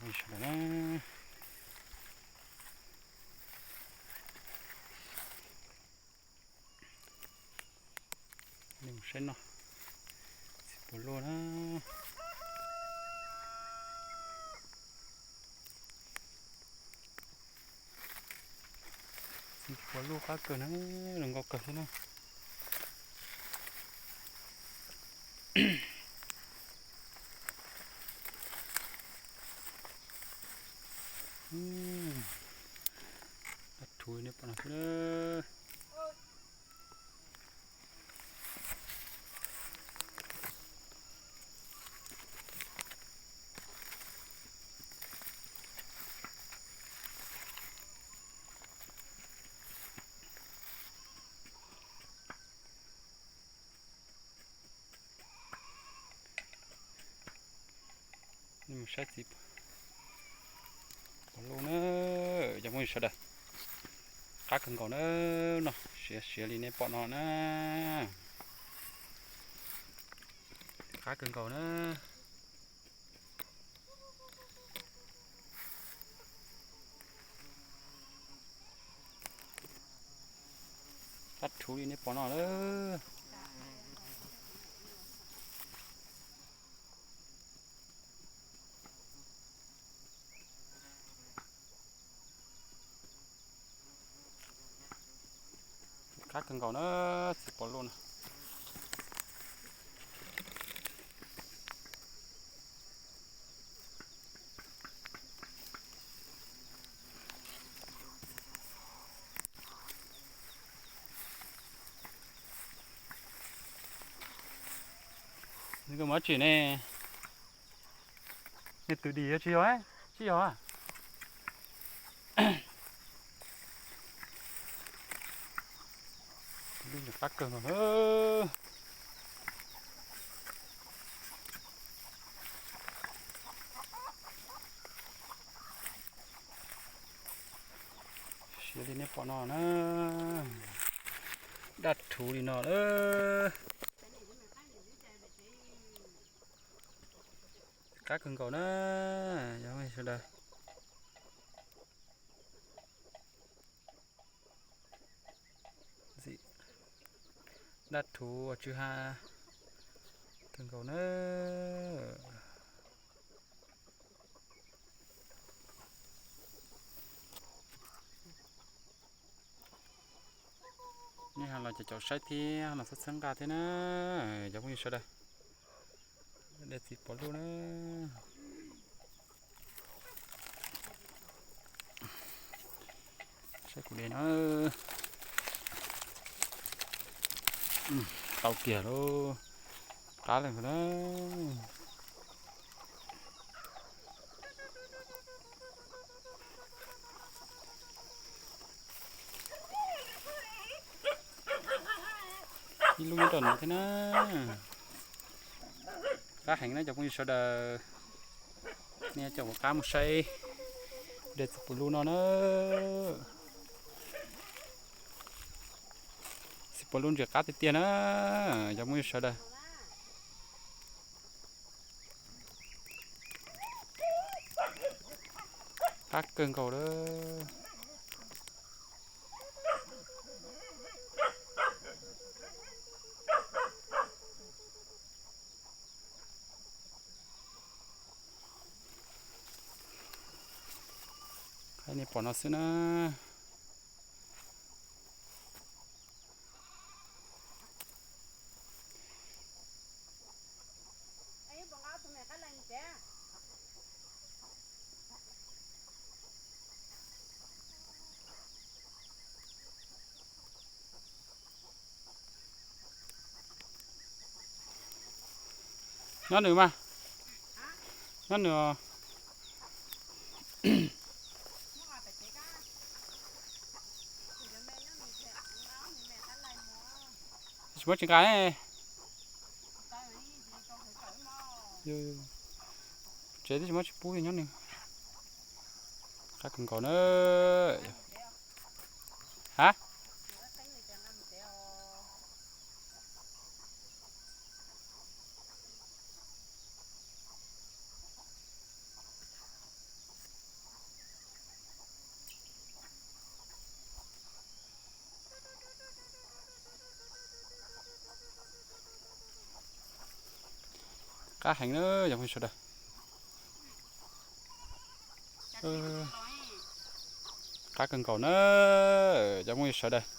Sawv daws na, nej mus saib noj txiv puas luaj na. Txiv puas luaj qab kawg na, zoo nkauj kawg thiab na. Dab rhuv nej pom no xwb na. Nej mus saib txiv puas luaj na, cov phooj ywg sawv daws. Qab kawg nkaus na, no siav siav li nej pom no na. Qab kawg nkaus na. Dab rhuv li nej pom no lawm. Qab kawg nkaus na, txiv puas luaj na. Nws koj muab tsim ne, nej tus dim yuav tsis yog, tsis yog. Lub nyuam qab kawg no na. Siav li nej pom no na, dab rhuv li no lawm. Qab kawg nkaus na, yog sawv daws. Dab rhuv tsw ha kawg nkaus na. Nej ho los caum caum saib thiab ho los txhawb txhawb nqa thiab na, cov phooj ywg sawv daws. De txiv puas luaj na. Saib kuv de na. Tau kiag lauj. Qab lawm na. Ib lub nyob rau no thiab na. Qab heev na cov phooj ywg sawv daws. Nej caum kuv qab mus saib de txiv puas luaj no na. Txiv puas luaj ntses qab tiag tiag na, cov phooj ywg sawv daws. Qab kawg nkaus lawm. Qab nej pom no xwb na. Nyob nws mas, nyob nws os. Tsis muab tsis nqa ne. Tsev twb tsis muab tsis pub li nyob nws. Qab kawg nkaus na. Ha? Qab heev na cov phooj ywg sawv daws. Qab kawg nkaus na cov phooj ywg sawv daws.